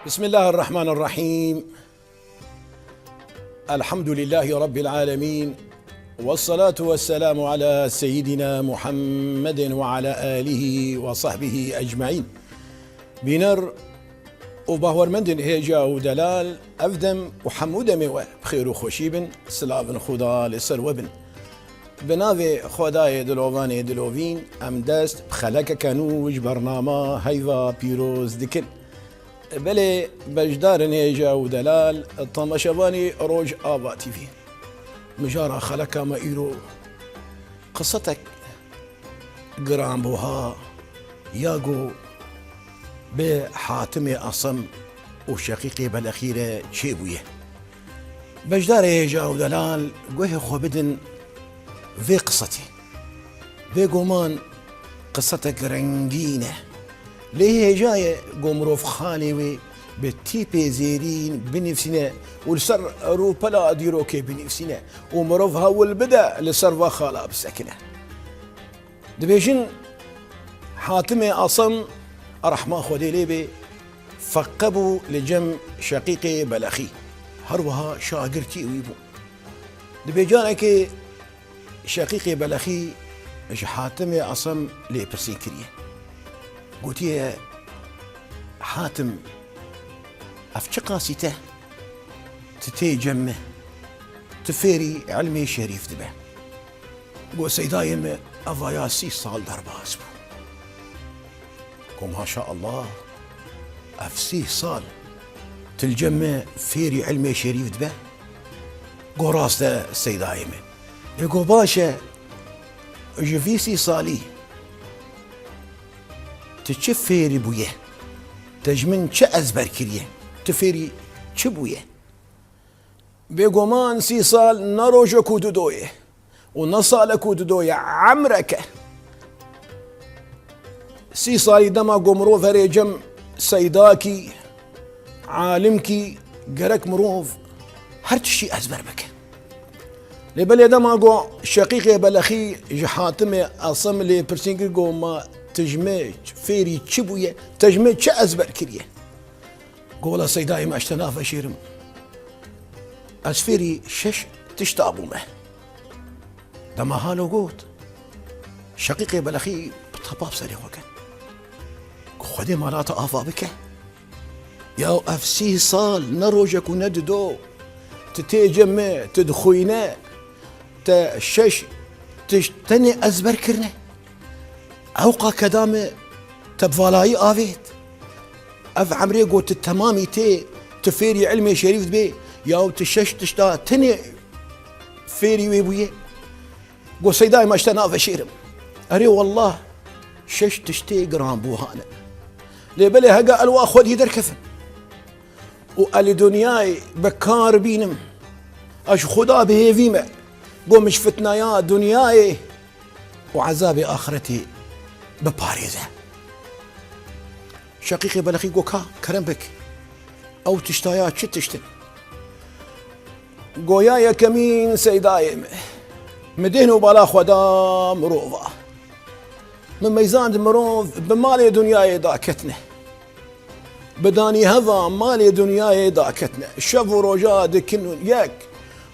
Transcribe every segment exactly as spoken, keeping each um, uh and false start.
بسم الله الرحمن الرحيم. الحمد لله رب العالمين. والصلاة والسلام على سيدنا محمد وعلى آله وصحبه أجمعين. Bîner û bahwermendên hêja û delal, ev dem û hemû demê we bi xêr û xweşî bin, silavên Xuda li ser we bin. Bi navê Xwedayê dilovanê dilovîn, em dest bi xelekeke nû ji bernama Heyva Pîroz dikin. Belê beşdarên hêja û delal, temaşevanê Rojava T V. Mijara xeleka me îro qisetek giranbuha ya ku bi Hatimê Asem û Şeqîqê Belexî re çêbûye. Beşdarê hêja û delal guhê xwe bidin vê qisetê. Bêguman qisetek rengîn e. Lê hêja ye ku mirov xalê wê bi tîpê zêrîn binivîsîne û li ser rûpela dîrokê binivîsîne û mirov hewl bide li ser va xala bisekine. Dibêjin, Hatimê Asem, rehma Xwedê lê bê, feqe bû li cem Şeqîqê Belexî. Her wiha şagirtî wî bû. Dibê carekê Şeqîqê Belexî ji Hatimê Asem lêpirsîn kiriye. Gotiye, Hatim, ev çi qasît e? Tu tê cem me, tu fêrî ilmê şerîf dibe. Got, Seydayê me, evaya sî sal derbas bû. Got, maşallah, ev sî sal tu li cem me fêrî ilmê şerîf dibe? Got, rast e Seydayê me. Ê got, baş e, ji vî sî salî tu çi fêrî bûye? Te ji min çi ezber kiriye? Tu fêrî çi bûye? Bêguman sî sal ne rojek û du do ye û ne salek û du do ye, emrek e. Sî salî dema ku mirov herê cem seydakî, alimkî, gerek mirov her tiştî ezber bike. Lê belê dema ku Şeqîqê Belexî ji Hatimê Asem lê pirsîn kir, got, ma tu ji me fêrî çi bûye? Te ji me çi ezber kiriye? Got, wela Seydayê me, ez te naveşêrim. Ez fêrî şeş tişta bûme. Dema halo got, Şeqîqê Belexî bi tepa bi serê xwe ket. Got, Xwedê mala te ava bike. Ya ev sî sal ne rojek û ne dido. Tu tê cem me, tu dixwîne. Te şeş tişt tenê ezber kirine. Ewqa keda me te bi valayî avêt. Ev emrê got tu temamî tê, tu fêrî ilmê şerîf dibê, yaw tu şeş tişta tenê fêrî wê bûye. Got, Seydayê me, ez te naveşêrim. Erê wallah, şeş tiştê giranbûha ne. Lê belê hega elwa xwedî derkefin û ez li dinyayê bi kar bînim, ez ji Xuda bi hêvî me, got, min ji fitnaya dinyayê û ezabê axretê biparêze. Şeqîqê Belexî got, ka kerem bik, ew tiştaya çi tişt in? Got, ya yekemîn Seydayê me, min dêhn û bala xwe da mirova. Min meyzand mirov bi malê dinyayê daketine. Bi danî heva malê dinyayê daketine. Şev û roja dikin yek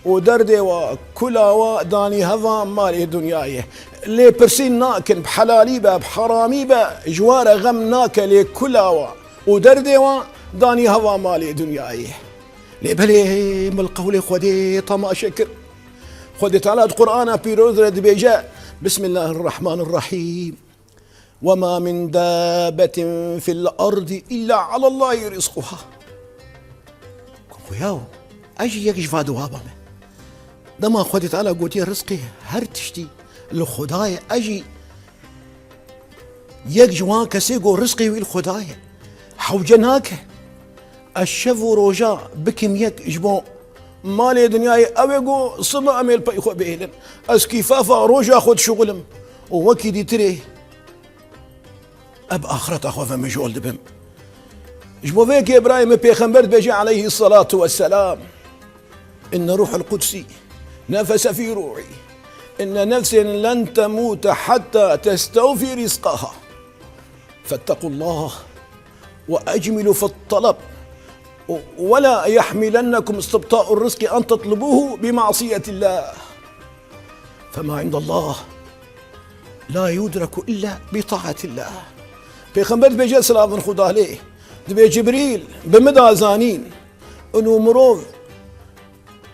û derdê wa, kula wa danî heva malê dinyayê. Lê pirsîn nakin, bi helalî be, bi heramî be, ji wa re xem nake, lê kula wa û derdê wa danî heva malê dinyayê. Lê belê min li qewlê Xwedê temaşe kir. Xwedê Teala di Qur'ana pîroz re dibêje, Bismillahirrahmanirrahîm. وما من دابة في الأرض إلا على الله رزقها. Xuya, ez jî yek ji va dewaba me. Dema Xwedê Teala gotiye rizqê her tiştî li Xuda ye, ez jî yek ji wan kesê got rizqê wî li Xuda ye. Hewce nake. Ez şev û roja bikim yek ji bo malê dinyayê, ew ê got siba em ê li pey xwe bihêlin. Ez kîfafa roja xwe dişuxilim û wekî dîtirê ez bi axireta xwe ve mijol dibim. Ji bo vê yekê birayê min pêxember dibêje aleyhî selatu wesselam, إن روح القدس نفس في روعي إن نفس لن تموت حتى تستوفي رزقها. فاتقوا الله وأجملوا في الطلب ولا يحملنكم استبطاء الرزق أن تطلبوه بمعصية الله، فما عند الله لا يدرك إلا بطاعة الله. Pêxember dibêje, silavin Xuda lê, dibê Cibrîl, bi min da zanîn, û mirov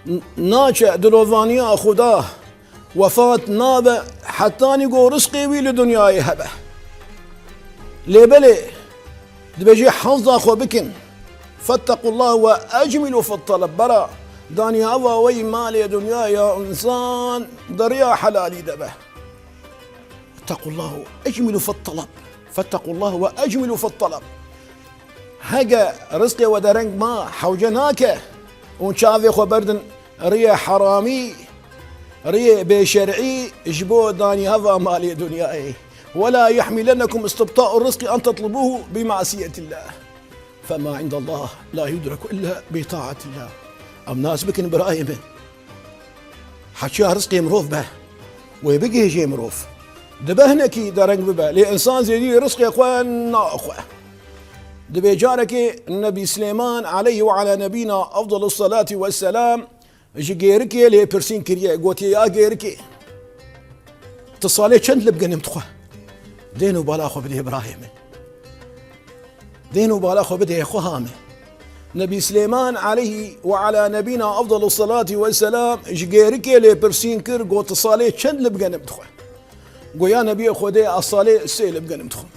n-, naçe dilovaniya Xuda, wefat nabe hetanî ku rizqê wî li dinyayê hebe. Lê belê, dibêje hezda xwe bikin. فاتقوا الله وأجملوا في الطلب. Bera danî heva wê malê dinyayê ya însan di riya helalî de be. اتقوا الله وأجملوا في الطلب. فاتقوا الله وأجملوا في الطلب. Hege rizqê we dereng ma, hewce nake hûn çavê xwe berdin riyê heramî, riyê bêşer'î ji bo danî heva malê dinyayê. ولا يحملنكم استبطاء الرزق أن تطلبوه بمعصية الله، فما عند الله لا يدرك إلا بطاعة الله. Em nas bikin birayê min. Heçiya rizqê mirov be, wê bigihêjê mirov. Dibe hinekî dereng bibe, lê însan zêdî rizqê xwe naxwe. Dibê carekê Nebî Silêman aleyhi ve ala nebîna afdalus salati vesselam ji gêrikê lêpirsîn kiriye, gotiye, ya gêrikê, tu salê çend li bi genim dixwe? Dên û bala xwe bidê birayê min. Dên û bala xwe bidê xweha min. Nebî Silêman aleyhi ve ala nebîna afdalus salati vesselam ji gêrikê lêpirsîn kir, got, salê çend li bi genim dixwe? Goya Nebiyê Xwedê, ez salê sê li bi genim dixwim.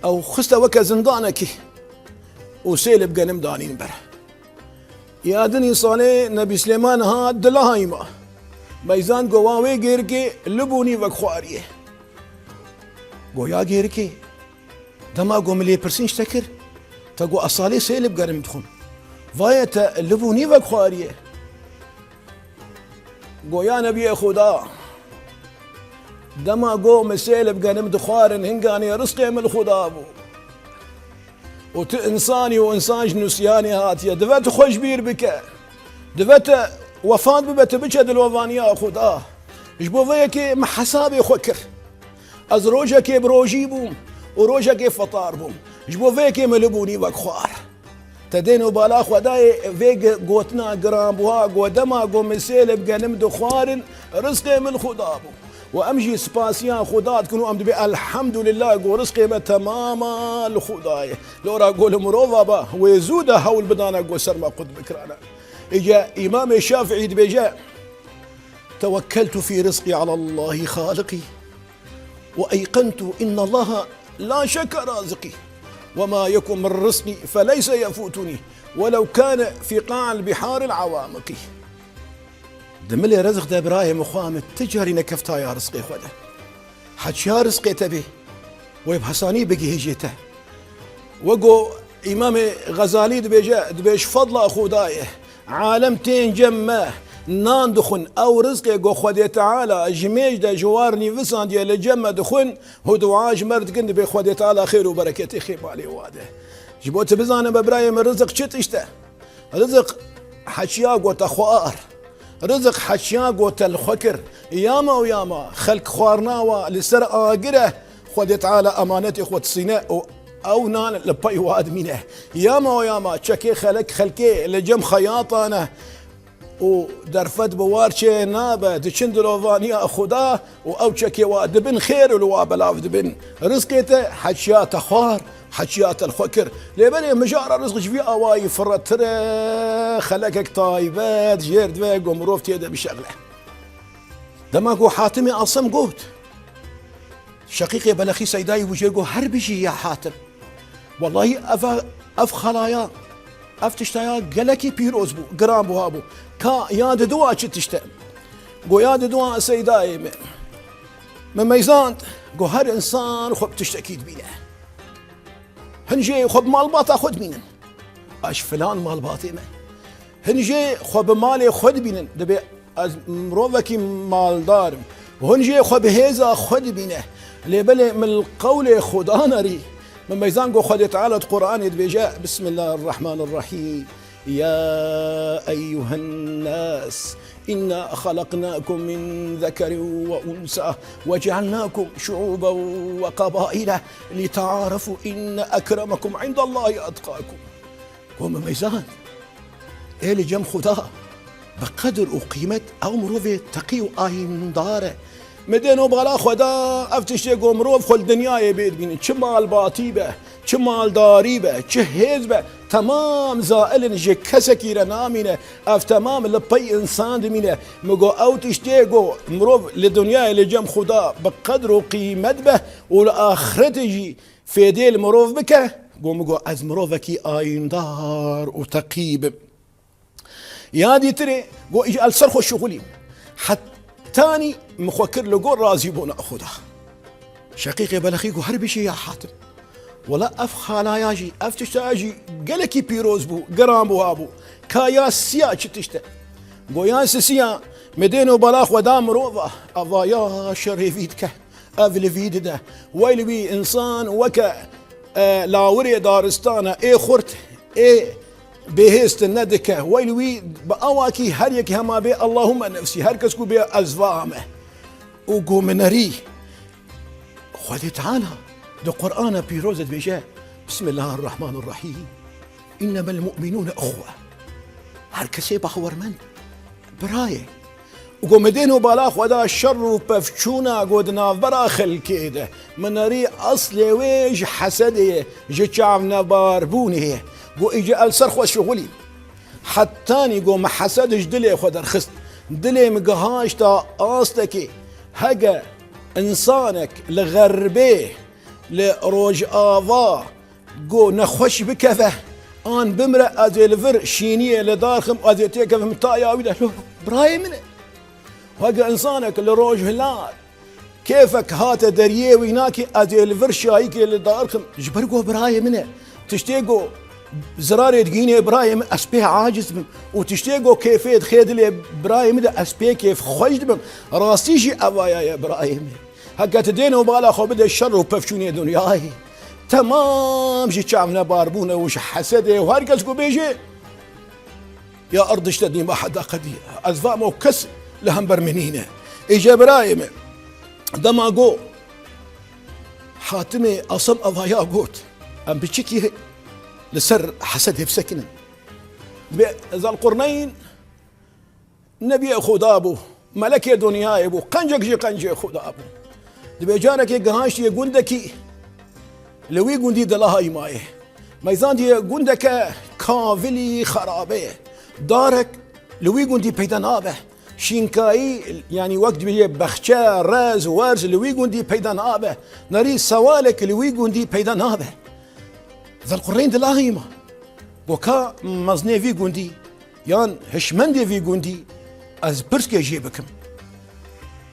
Ew xiste weke zindanekî û sê li bi genim danîn ber. Ya dinî salê Nebî Silêman hat di lahayî ma. Meyzand go, wa wê gêrikê li bûnî vek xwariye. Goya gêrikê, dema go min lêpirsîn ji te kir, te got ez salê sê li bi genim dixwim. Vaye te li bûnî vek xwariye. Goya Nebiyê Xuda, dema go min sê li bi genim dixwarin, hinganê rizqê min li Xuda bû. Û tu însanî û însan ji nûsiyanê hatiye. Dive tu xwe ji bîr bike. Dive te wefat bibe, tu biçe dilovaniya Xuda. Ji bo vê yekê min hesabê xwe kir. Ez rojekê bi rojî bûm û rojekê fetar bûm. Ji bo vê yekê min li bûnî vek xwar. Te dên û bala xwe dayê vê gi-, gotina giranbuha, go dema go min sê li bi genim dixwarin, rizqê min li Xuda bû. Û em jî spasiya Xuda dikin û em dibê elhamdulillah, go rizqê me temama li Xuda ye. Lora go li mirova ba, wê zû de hewl bidana go ser me qut bikirana. Îca Îmamê Şafîî dibêje, توكلت في رزقي على الله خالقي، وأيقنت إن الله لا شك رازقي، وما يكن من رزقي فليس يفوتني، ولو كان في قاع البحار العوامق. Di milê rizq de birayê min, xwe min ti carî nekefta ya rizqê xwe de. Heçiya rizqê te bê, wê bi hesanî bigihêjê te. Wek ku Îmamê Xezalî dibêje, dibê ji fedla Xuda ye. Alem tên cem me, nan dixwin, ew rizqê ku Xwedê Teala ji mêj de ji war nîvisandiye li cem me dixwin, û dua ji me re dikin, dibê Xwedê Teala xêr û bereketê xê malê wa de. Ji bo tu bizane be birayê min, rizq çi tişt e? Rizq heçiya ku te xwar. Rizq heçiya ku te li xwe kir. Ya ma û ya ma xelk xwarina wa li ser agir e. Xwedê Teala emanetê xwe disîne û ew nan li pey wa dimîne. Ya ma û ya ma çekê xelek xelkê li cem xeyatan e û derfet bi war çê nabe, diçin dilovaniya Xuda û ew çekê wa dibin xêr û li wa belav dibin. Rizqê te heçiya te xwar, heçiya te li xwe kir. Lê belê mijara rizq ji vî awayî firretir e, xelekek taybet jêr dibe ku mirov tê de bişexile. Dema ku Hatimê Asem got, Şeqîqê Belexî Seydayî bû jê got, her bijî ya Hatim. Wellahî ev, ev xalaya, ev tiştaya gelekî pîroz bû, giran buha bû. Ka ya diduwa çi tişt e? Go ya diduwa Seydayê min. Min meyzand, go her însan xwe bi tiştekî dibîne. Hin jê xwe bi malbata xwe dibînin. Ez filan malbatê me. Hin jê xwe bi malê xwe dibînin. Dibê ez mirovekî maldar im. Hin jê xwe bi hêza xwe dibîne. Lê belê min li qewlê Xuda nerî. Min meyzan got Xwedê Teala di Quranê dibêje, Bismillahirrahmanirrahîm. يا أيها الناس إنا خلقناكم من ذكر وأنثى وجعلناكم شعوبا وقبائل لتعارفوا إن أكرمكم عند الله أتقاكم. Go min meyzand, ê li cem Xuda bi qedir û qîmet ew mirovê teqî û ayîndar e. Min dêno bala xwe da, ev tiştê go mirov xwe li dinyayê bê dibînin. Çi malbatî be, çi maldarî be, çi hêz be, temam zail in, ji kesekî re namîne. Ev temam li pey însan dimîne. Min go ew tiştê go mirov li dinyayê li cem Xuda bi qedir û qîmet be û li axretê jî fêdê li mirov bike, go min go ez mirovekî ayîndar û teqî bim. Ya dîtirê go îca li ser xwe şixulîm. Hetanî min xwe kir li gor razîbûna Xuda. Şeqîqê Belexî go her bişê ya Hatim. Wela ev xalaya jî, ev tişta jî gelekî pîroz bû, giran bû, ha bû. Ka ya siya çi tişt e? Go ya sisiya, min dêno bala xwe da mirova, eva ya şerê vî dike. Ev li vî dide. Wey li wî însan weke, e, lawirê daristana, ê xurt, ê bêhêz tune dike. Wey li wî bi awakî her yekî hema bê Allahumme nefsî, her kes ku bê ez va me. Û go min nerî. Xwedê Teala di Qur'ana pîroz de dibêje, Bismillahirrahmanirrahîm. Înnemel mu'minûne ihwe. Her kesê bawermend birayê. Go min dêno bala xwe da şer û pevçûna go di navbera xelkê de. Min nerî eslê wê ji hesedê ye, ji çavnebarbûnê ye. Go îca el ser xwe şixulî. Hetanî go min hesed ji dilê xwe derxist. Dilê min gihaşta astekê. Hege însanek li xerbê, li rojava, go nexweş bikeve, an bimre, ez ê li vir şîniyê li dar xim, ez ê têkevim taya wî de. Lo, birayê min e. Weke însanek li rojhilat kêfek hate deriyê wî nakê, ez ê li vir şayîkê li dar xim. Ji ber go birayê min e. Tiştê go zirarê digînê birayê min, ez pê aciz bim. Û tiştê go kêfê dixê dilê birayê min de, ez pê kêf xweş dibim. Rastî jî evaya ye birayê min. Heke tu dêno bala xwe bide şer û pevçûnê dinyayê, temam ji çavnebarbûne û ji hesedê û her kes ku bêje, ya erd iştedî ma heda qedî. Ez vamo kes li hember min nîne. Ê je birayê me, dema go Hatimê Asem evaya got, em biçikî li ser hesedê bisekinin. Dibê Zelqurneyn Nebiyê Xuda bû, melekê dinyayê bû, qencek ji qencê Xuda bû. Dibê carekê gihiştiye gundekî, li wî gundî dilahayî maye. Meyzandiye gundeke kavilî xerabe ye. Darek li wî gundî peyda nabe. Şînkayî, yanî wek dibêje bexçe, rez, werz li wî gundî peyda nabe. Nerî sewalek li wî gundî peyda nabe. Zelqurneyn dilahî ma. Go ka mezinê vî gundî, yan hişmendê vî gundî, ez pirskê jê bikim.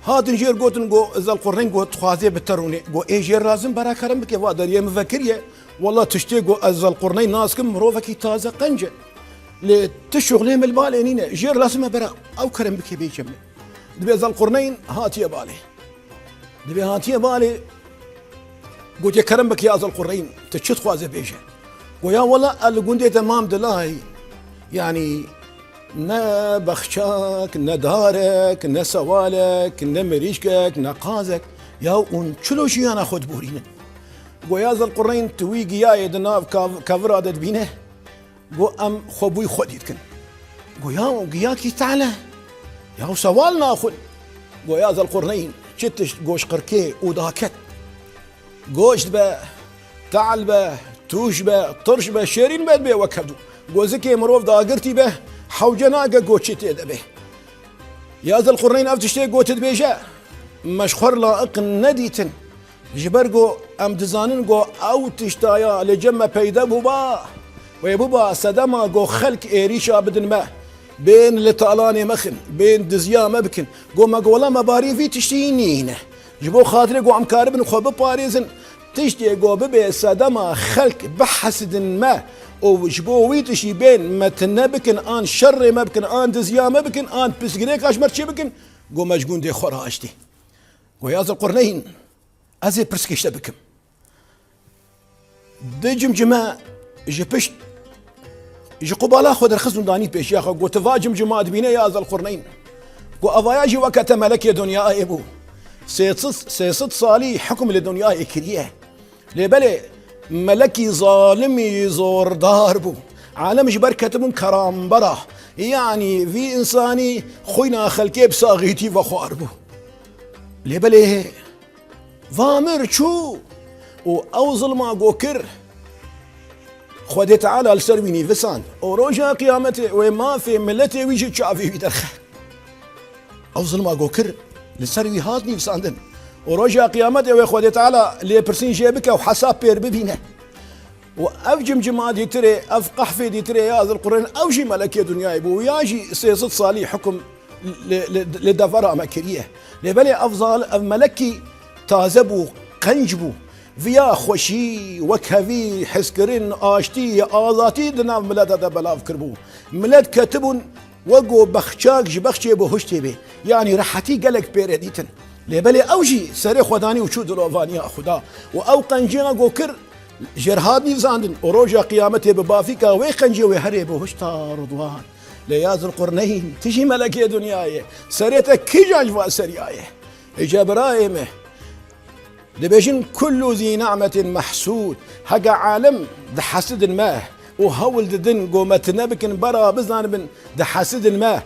Hatin jêr gotin, go Zelqurneyn go dixwaze biterûne. Go ê jêr lazim bera kerem bike, va deriyê min vekiriye. Wela tiştê go ez Zelqurneyn nas kim, mirovekî taze qenc e. Lê ti şuxlê min li balê nîne. Jêr lazim e bera ew kerem bike bêje min. Dibê Zelqurneyn hatiye balê. Dibê hatiye balê, gotiye, kerem bike ya Zelqurneyn, tu çi dixwaze bêje. Goya, wela ez li gundê te mam dilahî. Yanî ne bexçak, ne darek, ne sewalek, ne mirîşkek, ne qazek. Ya hûn çilo jiyana xwe diborînin? Goya Zelqurneyn, tu wî giyayê di nav kav-, kevira de dibîne. Go em xwebûyî xwedî dikin. Go ya giya kî tehl e. Ya sewal naxwin. Go ya Zelqurneyn, çi tişt goşqirkê û daket. Goşt be, tehl be, tûş be, tirş be, şêrîn be, dibê wek hevdû. Go zikê mirov dagirtî be, hewce nake go çi tê de be. Ya Zelqurneyn ev tiştê go tu dibêje, me ji xwe re laiq nedîtin. Ji ber go em dizanin go ew tişta ya li cem me peyde bûba, wê biba sedema go xelk êrîşa bidin me, bên li talanê me xin, bên diziya me bikin. Go me go wela me barî vî tiştî nîne. Ji bo xatirê go em karibin xwe biparêzin, tiştê go bibe sedema xelk bihesidin me û ji bo wî tiştî bên me tune bikin, an şerê me bikin, an diziya me bikin, an pirsgirêka ji me re çêbikin, go me ji gundê xwe re aştî. Go ya Zelqurneyn, ez ê pirsgê ji te bikim. Di cimcime ji pişt, ji qubala xwe derxist û danî pêşiya xwe. Go tu va cimcima dibîne ya Zelqurneyn? Go evaya jî weke te melekê dinyayê bû. Sê sed, sê sed salî hukm li dinyayê kiriye. Lê belê melekî zalimî zordar bû. Alem ji ber ketibûn kerambera. Yanî vî însanî xwîna xelkê bi saxîtî vexwar bû. Lê belê va mir çû û ew zilma go kir, Xwedê Teala li ser wî nîvisand û roja qiyametê wê mafê miletê wî ji çavê wî derxe. Ew zilma go kir, li ser wî hat nivîsandin. Û roja qiyametê wê Xwedê Teala lêpirsîn jê bike û hesab pêr bibîne. Û ev cimcima dîtirê, ev qehfê dîtirê ya Zilqurneyn, ew jî melekê dinyayê bû. Ya jî sê sed salî hukum li, li, li devera me kiriye. Lê belê ev zal, ev melekî taze bû, qenc bû. Viya xweşî, wekhevî, hezkirin, aştî, azatî di nav mileta de belav kiribû. Milet ketibûn wek ku bexçak ji bexçê bihuştê bê. Yanî rehetî gelek pê re dîtin. Lê belê ew jî serê xwe danî û çû dilovaniya Xuda. Û ew qenciya ku kir, jê re hat nivîsandin û roja qiyametê bi bafîka wê qencê wê herê bihuşta Ridwan. Lê ya Zilqurneyn, tu jî melekê dinyayê. Serê te kîjan ji van seriya ye? Ê Cebraê me, dibêjin, "Kullu zî ni'metin mehsûd." Heke alem dihesidin me û hewl didin ku me tune bikin, bera bizanibin dihesidin me.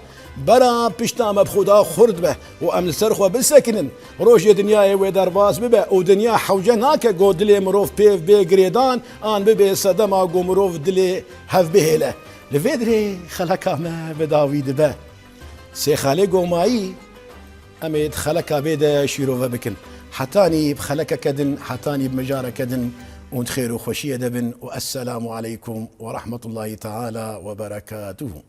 Bera pişta me bi Xuda xurt be û em li ser xwe bisekinin. Rojê dinyayê wê derbas bibe û dinya hewce nake ku dilê mirov pêv bê girêdan an bibe sedema ku mirov dilê hev bihêle. Li vê dirê xeleka me bi dawî dibe. Sê xalê gomayî em ê di xeleka vê de şîrove bikin. Hetanî bi xelekeke din, hetanî bi mijareke din û di xêr û xweşiyê de bin û esselamu aleykum ve rahmetullahi teala ve berekatuhu.